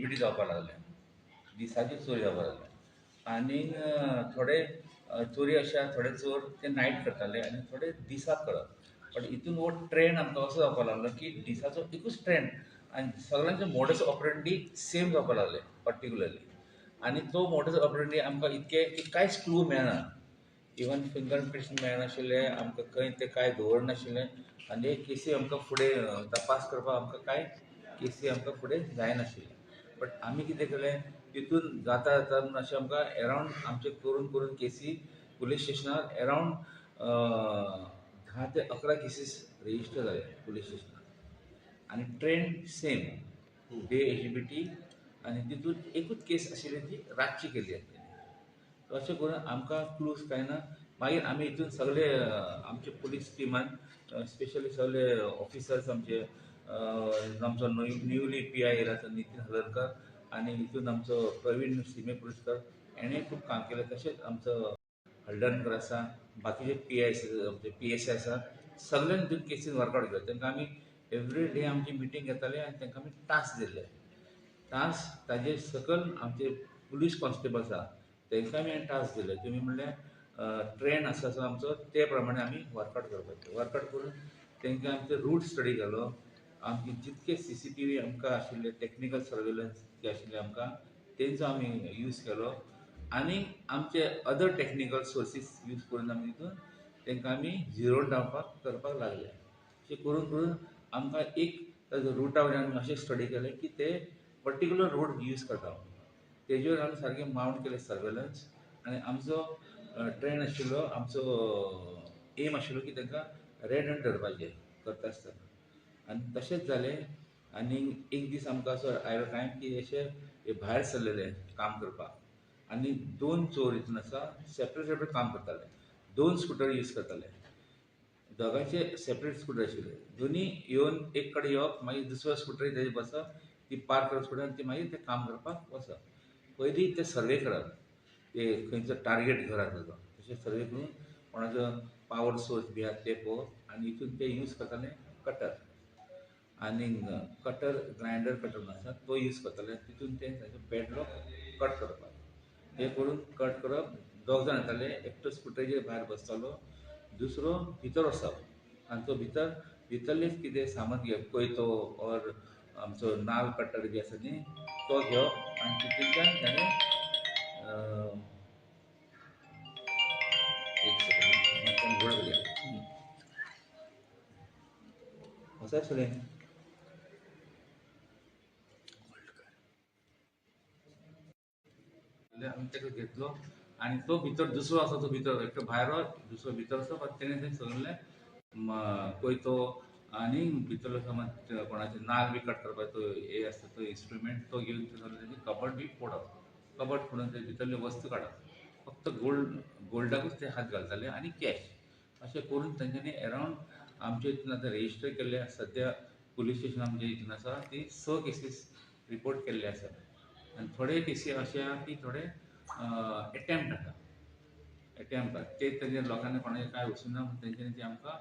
H बी T जावपाक लागलें, दिसाची चोरी जावपाक लागली. आनी थोडे चोरी अशे आहा, थोडे चोर ते नायट करताले आनी थोडे दिसाक करप. बट हितून हो ट्रेंड आमकां असो जावपाक लागलो की दिसाचो एकूच ट्रेंड आनी सगळ्यांचे मोडस ऑपरेंडी सेम जावपाक लागले पर्टिकुलरली. आनी तो मोडस ऑपरेंडी आमकां इतके की कांयच क्लू मेळना, इवन फिंगर प्रिंट्स मेळनाशिल्ले आमकां, खंय ते कांय दवरनाशिल्लें. आनी एक केसी आमकां फुडें तपास करपाक आमकां कांय केसी आमकां फुडें जायनाशिल्ले. बट आमी कितें केलें तितून जाता जाता म्हणून अशें आमकां एरावंड आमचे करून करून केसी पुलीस स्टेशनार एरावंड 10 ते 11 केसीस रजिस्टर जाले पुलीस स्टेशनार. आनी trend same day H B T, आनी तितून एकूच केस आशिल्ली ती रातची केल्ली आसली. अशें करून आमकां क्लूज कांय ना. मागीर आमी हितून सगळे आमचे पुलीस टिमान स्पेशली सगळे ऑफिसर्स आमचे, आमचो न्यूली पी I येयला तो नितीन हळर्णकर आनी हितून आमचो प्रवीण सिमे पुरस्कार हेणें खूब काम केलें. तशेंच आमचो हळदणकर आसा, बाकीचे पी I आमचे पी एस I आसा, सगळ्यांनी हितून केसीन वर्कआउट केलो. तांकां आमी एवरी डे आमची मिटींग घेताले आनी तांकां आमी टास्क दिल्ले. टास्क ताजे सकयल आमचे पुलीस कॉन्स्टेबल आसा तांकां आमी टास्क दिले, तुमी म्हणल्यार ट्रेंड आसा असो आमचो ते प्रमाणे आमी वर्कआउट करपाचें. वर्कआउट करून तांकां आमचो रूट स्टडी केलो. आमचे जितके सी सी टी व्ही आमकां आशिल्ले, टॅक्निकल सर्वेलन्स जे आशिल्ले आमकां तेंचो आमी यूज केलो आनी आमचे अदर टॅक्निकल सोर्सीस यूज करून आमी तितून तांकां आमी झिरो डावपाक करपाक लागले. अशें करून करून आमकां एक ताजो रुटा वयल्यान आमी अशें स्टडी केलें की ते पर्टिकुलर रोड यूज करता, तेजेर आमी सारकें मावंट केलें सर्वेलन्स. आनी आमचो ट्रेंड आशिल्लो, आमचो एम आशिल्लो की तांकां रेड हँड धरपाचें करता आसतना. आनी तशेंच जालें. आनी एक दीस आमकां असो आयलो टायम की अशें भायर सरलेले काम करपाक आनी 2 चोर हितून आसा सेपरेट सेपरेट काम करताले, 2 स्कुटर यूज करताले, दोगांयचे सेपरेट स्कुटर आशिल्ले. दोनी येवन एक कडेन येवप, मागीर दुसरो स्कुटर तेजेर बसप, ती पार्क करप स्कुटर आनी ती मागीर ते काम करपाक वचप. पयलीं ते सर्वे करप, ते खंयचो टार्गेट घर आसा तो, तशें सर्वे करून कोणाचो पावर सोर्स बी आसा ते पळोवप. आनी हितून ते यूज करताले कटर आनी कटर ग्रायंडर कटर म्हणून आसा तो यूज करताले. तितून ते ताचो पॅडलॉक कट करपाक, हे करून कट करप. दोग जाण येताले, एकटो स्कुटरीचेर भायर बसतालो, दुसरो भितर वचप आनी तो भितर भितरलेच कितें सामान घेवप, कोयतो ऑर आमचो नाल कटर बी आसा न्ही तो घेवप आनी तितूंतल्यान ताणें एक सेकंड होल्ड करया. असो आसलें आमी ताका घेतलो आनी तो भितर दुसरो आसा तो भितर एकटो भायर दुसरो भितर आसा, बट तेणें तें सगळें कोयतो आनी भितरलो सामान कोणाचे नाल बी कट करपाचो हे आसता तो इन्स्ट्रुमेंट तो घेवन ते सगळें तेजें कबड बी फोडप, कबड फोडून ते भितरल्यो वस्तू काडप, फक्त गोल्डाकूच ते हात घालताले आनी कॅश. अशें करून तेंच्यांनी एरावंड आमचे हितून आतां रजिस्टर केल्ले सद्या पुलीस स्टेशन आमचे हितून आसा ती 6 केसीस रिपोर्ट केल्ले आसात. आनी थोडे केसी अशे आहा की थोडे एटेम्प्ट आसा, एटेम्प्ट आसा ते तेंच्या लोकांनी कोणाचें कांय वचूना म्हूण तेंच्यांनी ती आमकां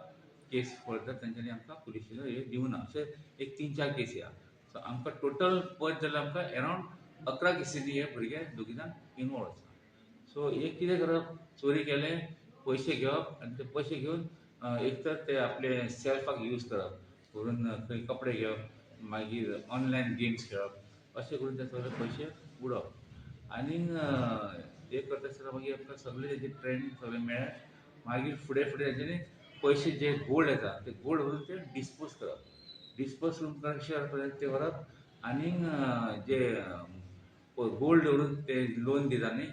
केस फर्दर तेंच्यांनी आमकां पुलीस स्टेशनार हे दिवना. अशे एक 3-4 केसी आहा. सो आमकां टोटल पळयत जाल्यार आमकां एरावंड 11 केसींनी हे भुरगे दोगी जाण इनवॉल्व आसा. सो एक कितें करप, चोरी केलें, पयशे घेवप आनी ते पयशे घेवन एक तर ते आपले सेल्फाक यूज करप, करून खंय कपडे घेवप, मागीर ऑनलायन गेम्स खेळप, अशें करून ते सगळे पयशे उडोवप. आनी हे करता आसतना मागीर आमकां सगळे तेजे ट्रेंड सगळे मेळ्ळे. मागीर फुडें फुडें तेंच्यांनी पयशे जे गोल्ड येता ते गोल्ड व्हरून ते डिस्पोज करप, डिस्पोज करून कशें करप ते व्हरप. आनी जे गोल्ड व्हरून ते लोन दिता न्ही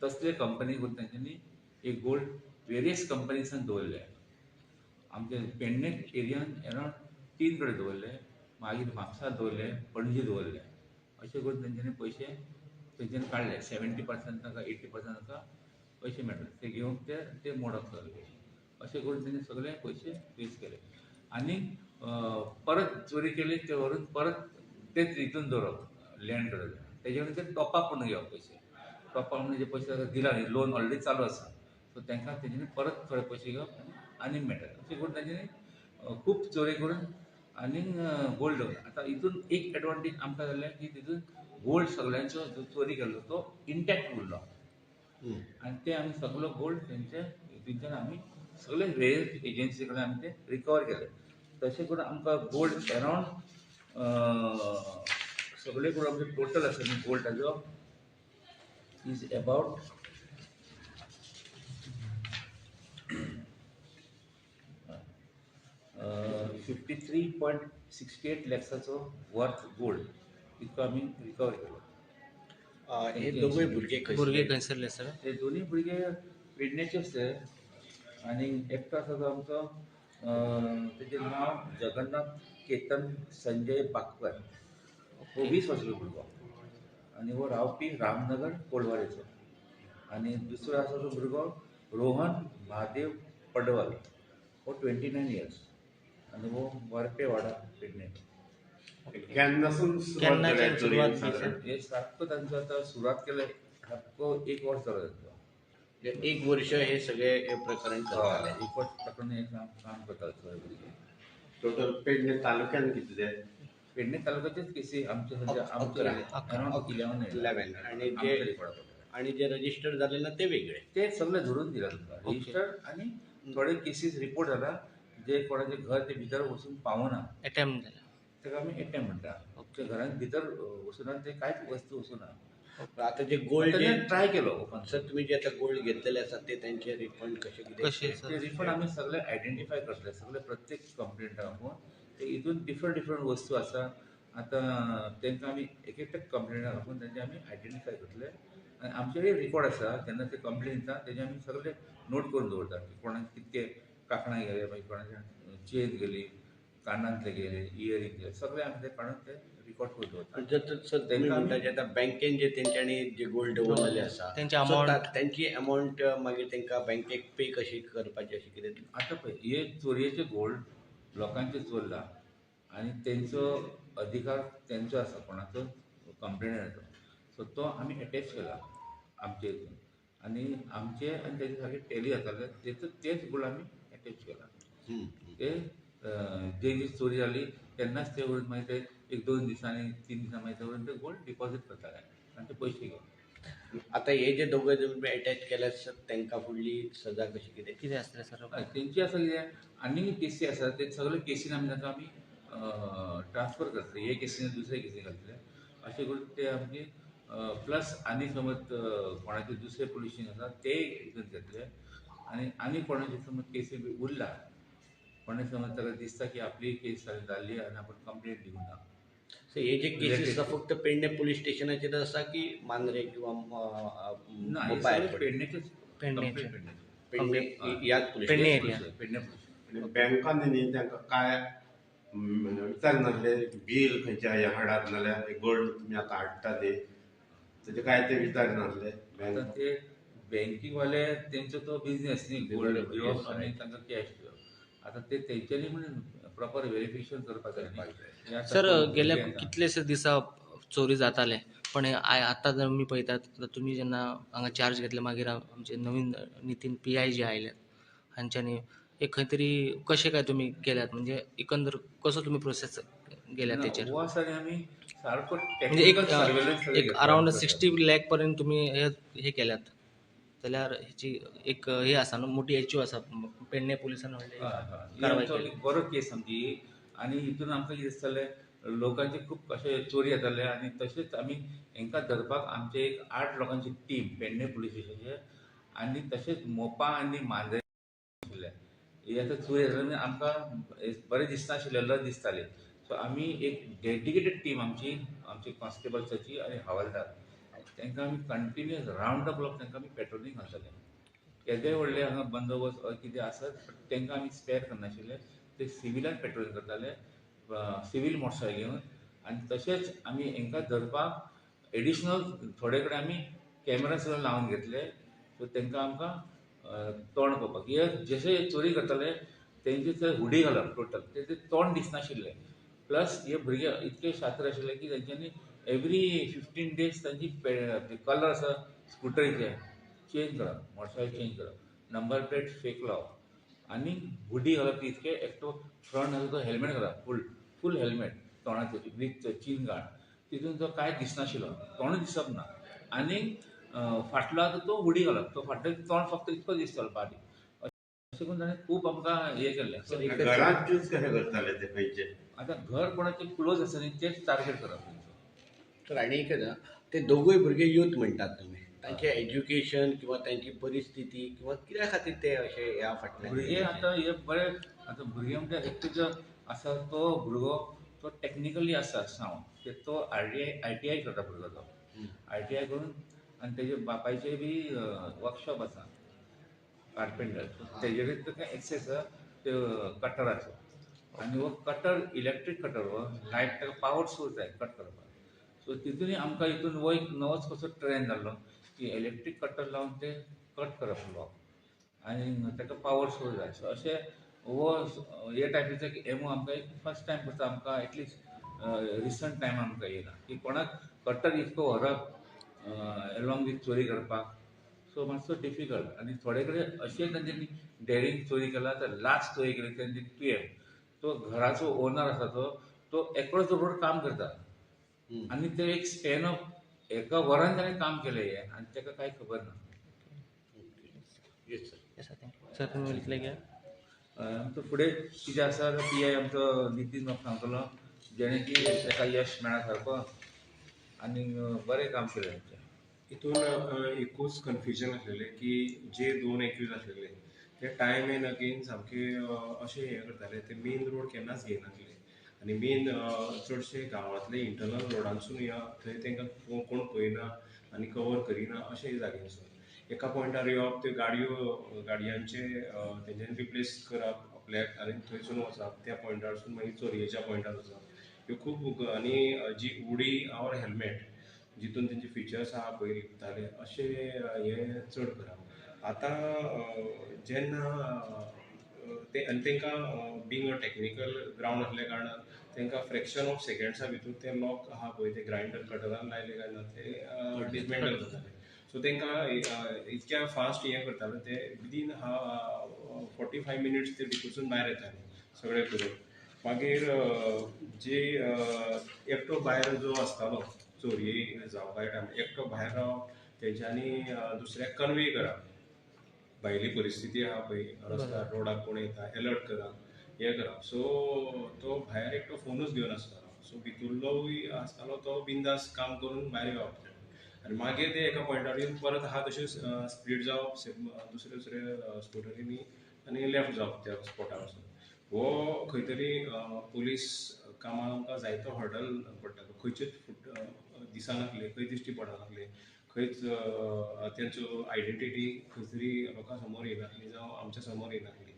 तसले कंपनी करून तेंच्यांनी एक गोल्ड वेरियस कंपनीसान दवरले. आमच्या पेडणे एरियान एरावंड 3 कडेन दवरले, मागीर म्हापसा दवरले, पणजी दवरले. अशें करून तेंच्यांनी पयशे तेंच्यांनी काडले. 70% तांकां 80% तांकां पयशे मेळटले, ते घेवन ते मोडप सगळे पयशे. अशें करून तेंचे सगळे पयशे वेस्ट केले. आनी परत चोरी केली ते व्हरून परत तेच हितून दवरप लँड करप, तेजे वयल्यान ते टॉपअप म्हणून घेवप पयशे. टॉपअप म्हणून जे पयशे ताका दिला न्ही, लोन ऑलरेडी चालू आसा, सो तांकां तेंच्यांनी परत थोडे पयशे घेवप आनी मेळटा. अशें करून तेंच्यांनी खूब चोरी करून आनी गोल्ड दवरला. आतां हितून एक एडवांटेज आमकां जालें की तितून गोल्ड सगळ्यांचो जो चोरी केल्लो तो इंटॅक्ट उरलो आनी ते आमी सगलो गोल्ड तेंचे तेंच्यान आमी सगळे वेरियस एजन्सी कडेन आमी ते रिकवर केले. तशें करून आमकां गोल्ड अरावंड सगळे करून आमचें टोटल आसा न्ही गोल्ड ताजो is about 53.68 लॅक्साचो worth gold इतको आमी रिकवर केलो. हे दोगूय भुरगे भुरगे खंयसरले सर? ते दोनूय भुरगे पेडण्याचे आसले आनी एकटो आसा तो आमचो तेजें नांव जगन्नाथ केतन संजय बागकर, हो 20 वर्साचो भुरगो आनी हो रावपी रामनगर कोलवारेचो. आनी दुसरो आसा तो भुरगो रोहन महादेव पडवल, हो 29 इयर्स आनी हो वरपे वाडा पेडणे. केन्नासून केन्नाच्यान सुरवात सुरवात हे सारको तांचो आतां सुरवात केले सारको 1 वर्स जालो तांचो. 1 वर्ष हे सगळे हे प्रकरण करताले. 1 वर्स प्रकरण हे काम करताले सगळे भुरगे. टोटल पेडणे तालुक्यान कितले? पेडणे तालुक्याचेच केसी आमचे सध्या आमचे अरावंड 11 11 आणि जे आणि जे रजिस्टर झाले ना ते वेगळे, ते सगळे धरून दिला तुमकां रजिस्टर. आनी थोडे केसीस रिपोर्ट जाला जे कोणाचे घर ते भितर वचून पावना अटेम्प्ट जाला ताका आमी एटेम्प्ट म्हणटा. ते घरान भितर वचूना, ते कांयच वस्तू वचूना. आता जे गोल्ड ट्राय केलो ओपन. सर तुम्ही जे आता गोल्ड घेतलेले आसा ते त्यांचे रिफंड कशे कितें? ते रिफंड आमी सगळे आयडेंटिफाय करतले सगळे प्रत्येक कंप्लेंटाक आपोवन ते हितून डिफरंट डिफरंट वस्तू आसा. आतां तांकां आमी एक एकट्या कंप्लेंटाक आपोवन तेंचे आमी आयडेंटिफाय करतले आनी आमचे कडेन रिकॉर्ड आसा. जेन्ना ते कंप्लेन दिता तेजे आमी सगळे नोट करून दवरता की कोणाक कितके कांकणां गेले, मागीर कोणाचे चेन गेली, कानांतले गेले, इयरींग गेले, सगळे आमी ते काडून ते रिकॉर्ड करून दवरता. जर सर तुम्ही म्हणटा जे आतां बँकेन जे तेंच्यांनी जे गोल्ड दवरलेले आसा तेंचे अमावंट तेंची अमावंट मागीर तेंकां बँकेक पे कशी करपाची अशें कितें? आतां पळय हे चोरयेचे गोल्ड लोकांचे चोरला आनी तेंचो अधिकार तेंचो आसा, कोणाचो कंप्लेनराचो. सो तो आमी एटॅच केला आमचे हितून आनी आमचे आनी तेजे सारके टॅली जाताले तेचो तेच गोल्ड आमी एटॅच केला. ते जे जी चोरी जाली तेन्नाच ते व्हरून मागीर ते 1-2 दिसांनी 3 दिसांनी मागीर ते व्हरून ते गोल्ड डिपॉजीट करताले आनी ते पयशे घेवन. आतां हे जे दोगूय तुमी एटॅच केले तांकां फुडली सजा कशी कितें कितें आसतलें सर? तेंची आसा कितें आनीक केसी आसा ते सगळे केसीन आमी तांकां आमी ट्रान्सफर करतले, हे केसीन दुसरे केसीन घालतले अशें करून ते आमचे प्लस आनी समज कोणाचे दुसरे पुलिशीन आसा ते हितून घेतले आनी आनी कोणाचे समज केसी बी उरला, कोणा समज ताका दिसता की आपली केस जाल्ली आनी आपण कंप्लेंट दिवंक ना. सो हे जे केसीस आसा फक्त पेडणे पुलीस स्टेशनाचेर आसा की मांद्रे किंवा ना, हे सगळे पेडणेचेच, पेडणे ह्याच police Pedne area, Pedne police. बँकांनी न्ही तांकां काय विचारनासले बील खंयच्या हे हाडात नाल्यार गोल्ड तुमी आतां हाडटा ते तेजे काय ते विचारनासले. आतां ते बँकिंगवाले तेंचो तो बिजनेस न्ही, गोल्ड घेवप आनी तांकां कॅश दिवप. आतां ते तेंच्यांनी म्हणून प्रॉपर वेरिफिकेशन करपाक जाय. सर गेल्या कितलेशे दिसा चोरी जाताले पण आतां जर आमी पळयतात तुमी जेन्ना हांगा चार्ज घेतले मागीर आमचे नवीन नितीन PI जे आयल्यात हांच्यांनी एक खंय तरी कशें काय तुमी केल्यात, म्हणजे एकंदर कसो तुमी प्रोसेस गेल्या तेचेर? हो आसा न्ही आमी सारको म्हणजे एक अरावंड 60 लॅक पर्यंत तुमी हे केल्यात जाल्यार हेची एक हे आसा न्हू मोठी एचयू आसा पेडणे पुलिसान व्हडली बरो केस आमची. आनी हितून आमकां कितें दिसतालें लोकांचे खूब अशे चोरी जाताले आनी तशेंच आमी हेंकां धरपाक आमचे एक 8 लोकांची टीम पेडणे पुलीस स्टेशनाचेर आनी तशेंच मोपा आनी मांद्रे आशिल्ले. हे आतां चोरी जाताले म्हणजे आमकां बरें दिसनाशिल्लें, लज दिसताली. सो आमी एक डेडिकेटेड टीम आमची, आमची कॉन्स्टेबल्साची आनी हवालदार तांकां आमी कंटिन्युअस रावंड the clock तांकां आमी पेट्रोलिंग घालताले. केदेय व्हडले हांगा बंदोबस्त कितें आसत तांकां आमी स्पेर करनाशिल्ले, ते सिविलान पेट्रोलिंग करताले सिवील मोटरसायकल घेवन. आनी तशेंच आमी हांकां धरपाक एडिशनल थोडे कडेन आमी कॅमेरा सुद्दां लावन घेतले. सो तांकां आमकां तोंड पळोवपाक, कित्याक जशे चोरी करताले तेंचे थंय हुडी घालप टोटल, तेंचें तोंड दिसनाशिल्लें. प्लस हे भुरगे इतके शात्र आशिल्ले की तेंच्यांनी एवरी 15 डेज तांची कलर आसा स्कुटरीचे चेंज करप, मोटरसायकल चेंज करप, नंबर प्लेट फेक लावप आनी हुडी घालप. इतके एकटो फ्रंट आसा तो हेल्मेट घालप फूल, फूल हेल्मेट तोंडाचेर विथ चीन गार्ड, तितून तो कांय दिसनाशिल्लो, तोंडूय दिसप ना. आनी फाटलो आतां तो हुडी घालप, तो फाटलो तोंड फक्त इतको दिसतालो बारीक. अशें करून ताणें खूब आमकां हें केल्लें. घरांत चूज कशें करताले ते खंयचे? आतां घर कोणाचें क्लोज आसा न्ही तेच टार्गेट करप तेंचो. तर आनी एक ते दोगूय भुरगे यूथ म्हणटात तुमी, तांचें एज्युकेशन किंवा तांची परिस्थिती किंवा कित्या खातीर ते अशे ह्या फाटल्यान भुरगे आतां हे बरे, आतां भुरगे म्हणजे एकटो जो आसा तो भुरगो तो टॅक्निकली आसा सावंड, तो ITI करता भुरगो तो. ITI करून आनी तेजे बापायचे बी वर्कशॉप आसा कार्पेंटर, तेजे कडेन ताका एक्सेस आसा त्यो कटराचो. आनी हो कटर इलेक्ट्रीक कटर, हो लायट ताका पावर सोर्स जाय कट करपाक. सो तितूनय आमकां हितून हो एक नवोच कसो ट्रेंड जाल्लो की इलेक्ट्रीक कटर लावन ते कट करप लॉक आनी ताका पावर सोर्स जाय. सो अशें हो हे टायपीचो एक एमओ आमकां एक फर्स्ट टायम करता, आमकां एटलिस्ट रिसंट टायम आमकां येयला की कोणाक कटर इतको व्हरप एलोंग वीथ चोरी करपाक. सो मातसो डिफिकल्ट. आनी थोडे कडेन अशें तांच्यांनी डेरींग चोरी केला. तर लास्ट चोरी केली तेंची तुयें तो घराचो ओनर आसा तो एक्रॉस the road काम करता आनी ते एक स्पॅन ऑफ एका वरान ताणें काम केलें हें आनी ताका कांय खबर ना. Yes sir. Sir तुमी उलयतले कितें? आमचो फुडें कितें आसा PI आमचो नितीन बाब सांगतलो जेणे की ताका यश मेळा सारको आनी बरें काम केलें आमचें. हितून एकूच कन्फ्युजन आसलेलें की जे दोन एक्यूज आसलेले ते टायम एंड अगेन सामके अशें हें करताले, ते मेन रोड केन्नाच घेयनासले आनी मेन चडशे गांवांतले इंटरनल रोडांसून या थंय तांकां कोण पळयना आनी कवर करिना अशे जाग्यांसून एका पॉयंटार येवप, त्यो गाडयांचे तेंच्यांनी रिप्लेस करप आपल्याक आनी थंयसून वचप त्या पॉयंटारसून मागीर चोरयेच्या पॉयंटार वचप, ह्यो खूब. आनी जी हुडी ऑर हेल्मेट जितून तेंचे फिचर्स आहा पळय लिपताले अशें हें चड करप. आतां जेन्ना ते आनी तांकां बींग अ टॅक्निकल ग्रावंड आसल्या कारणान तांकां फ्रॅक्शन ऑफ सेकंड्सा भितर ते लॉक आहा पळय ते ग्रायंडर कटरान लायले काय ना ते डिसमेंटल जाताले. सो तांकां इतक्या फास्ट हें करताले ते विदीन 45 मिनिट्स ते भितरसून भायर येताले सगळें करून. मागीर जे एकटो भायर जो आसतालो चोरये जावपा टायम एकटो भायर रावप तेंच्यांनी दुसऱ्याक कन्वे करप भायली परिस्थिती आहा पळय रस्त्यार रोडार कोण येता एलर्ट करप हें करप. सो तो भायर एकटो फोनूच घेवन आसतालो, सो भितुल्लोय आसतालो तो बिंदास काम करून भायर येवप. आनी मागीर ते एका पॉयंटार येवन परत आहा तशें स्प्लीट जावप दुसरे दुसरे स्कुटरींनी आनी लेफ्ट जावप त्या स्पॉटार वचून. हो खंय तरी पुलीस कामाक आमकां जायतो हर्डल पडटालो, खंयचेच फुट दिसनासले, खंय दिश्टी पडनासले, खंयच तेंचो आयडेंटिटी खंय तरी लोकां समोर येनासली जावं आमच्या समोर येनासली.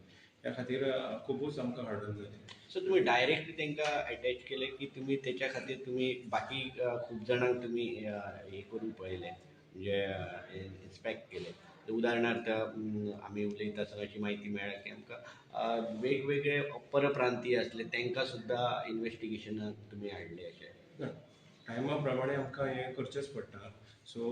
ह्या खातीर खुबूच आमकां हर्डल जालें. सो तुमी डायरेक्टली तांकां एटॅच केले की तुमी तेच्या खातीर तुमी बाकी खूब जाणांक तुमी हे करून पळयले, म्हणजे इन्स्पेक्ट केले? उदाहरणार्थ आमी उलयता आसतना अशी म्हायती मेळ्ळ्या की आमकां वेगवेगळे परप्रांतीय आसले तांकां सुद्दां इन्वेस्टिगेशनाक तुमी हाडले अशें? ना, टायमा प्रमाणे आमकां हें करचेंच पडटा. सो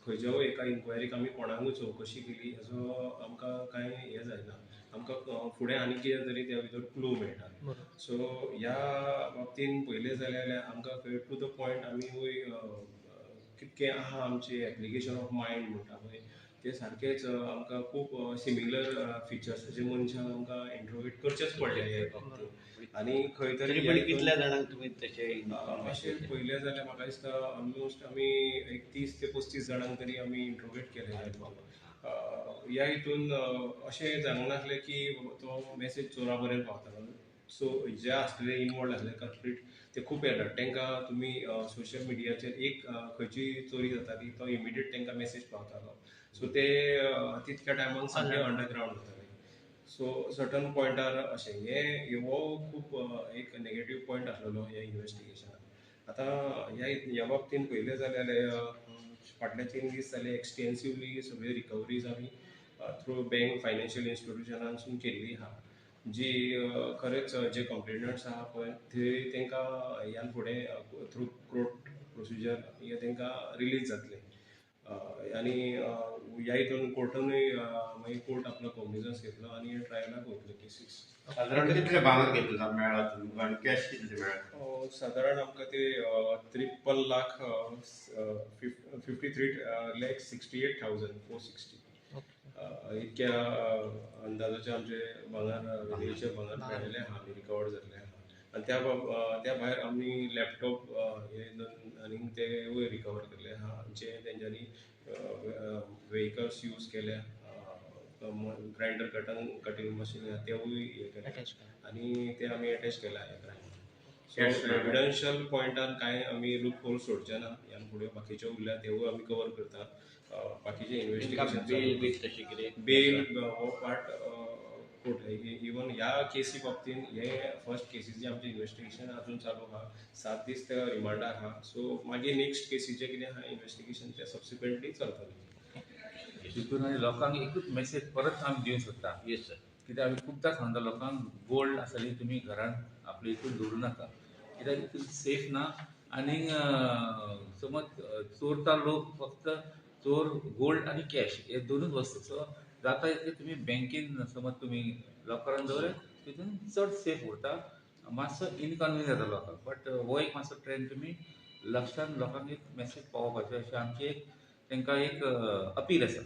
खंयच्या एका इन्क्वायरीक आमी कोणाकूय चवकशी केली हाचो आमकां कांय हें जायना, आमकां फुडें आनी कितें तरी त्या भितर क्लू मेळटा. सो ह्या बाबतीन पळयलें जाल्यार आमकां टू the point आमी कितकें आहा आमचें एप्लिकेशन ऑफ मायंड म्हणटा पळय ते सारकेच आमकां खूब सिमिलर फिचर्साचे मनशांक आमकां इंट्रोगेट करचेच पडले हे बाबतींत. आनी खंय तरी पण कितल्या जाणांक तुमी तशें अशें पळयलें जाल्यार म्हाका दिसता ऑलमोस्ट आमी एक 30 ते 35 जाणांक तरी आमी इंट्रोगेट केले. ह्या हितून अशें जाणूंक नासलें की तो मॅसेज चोरा पर्यंत पावतालो. सो जे आसले इनवॉल्ड आसले कल्प्रीट ते खूब एलर्ट, तांकां तुमी सोशल मिडियाचेर एक खंयची चोरी जाताली तो इमिडिएट तांकां मॅसेज पावतालो. सो ते तितक्या टायमाक सामके अंडरग्रावंड जाताले. सो सर्टन पॉयंटार अशें हें हो खूब एक नेगेटीव पॉयंट आसलेलो ह्या इन्वेस्टिगेशनाक. आतां ह्या बाबतीन पळयलें जाल्यार फाटले 3 दीस जाले एक्सटेन्सिवली सगळ्यो रिकवरीज आमी थ्रू बँक फायनान्शियल इन्स्टिट्युशनांसून केल्ली आहा, जी खरेंच जे कंप्लेनंट्स आहा पळय थंय तांकां ह्यान फुडें थ्रू कोर्ट प्रोसिजर हे तांकां रिलीज जातले. आनी ह्या हितून कोर्टानूय मागीर कोर्ट आपलो कॉग्निजन्स घेतलो आनी ट्रायलाक वयतले केसीस. सादारण कितले भांगर घेतला मेळ्ळा तुमकां आनी कॅश कितले मेळ्ळा? सादारण आमकां ते 53,53,68,460 इतक्या अंदाजाचे आमचे भांगर वेलीचे भांगर मेळिल्ले आहा, आमी रिकवर जाल्ले आहा. आनी त्या भायर आमी लॅपटॉप हे आनी तेवूय रिकवर केल्ले आहा, जे तेंच्यांनी वेहिकल्स यूज केल्या, ग्रायंडर कटींग मशीन आहा तेवूय हे केले आनी ते आमी एटॅच केला ह्या क्रायमान. सो एविडन्शियल पॉयंटान कांय आमी लूप होल सोडचे ना. ह्यान फुडें बाकीचे उरल्या तेवूय आमी कवर करता. बाकीचे इन्वेस्टिगेशन बेल बी तशें कितें बेल हो पार्ट कोर्ट इवन ह्या केसी बाबतीन हे फर्स्ट केसीचे आमचें इन्वेस्टिगेशन अजून चालू आहा. 7 दीस ते रिमांडार आहा. सो मागीर नेक्स्ट केसीचें कितें आहा इन्वेस्टिगेशन तें सबसिक्वंटली चलतलें. तितून आनी लोकांक एकूच मेसेज परत आमी दिवंक सोदता. Yes sir. कित्याक आमी खुबदां सांगता लोकांक, गोल्ड आसा जाल्यार तुमी घरान आपले हितून दवरूं नाका, कित्याक हितून सेफ ना. आनी समज चोरता लोक फक्त चोर गोल्ड आनी कॅश हे दोनूच वस्तू. सो जाता तितलें तुमी बँकेन समज तुमी लॉकरान दवरले तितून चड सेफ उरता. मातसो इनकन्विनियन्स जाता लोकांक, बट हो एक मातसो ट्रेंड तुमी लक्षान लोकांक एक मेसेज पावोवपाचें अशें आमची एक तांकां एक अपील आसा.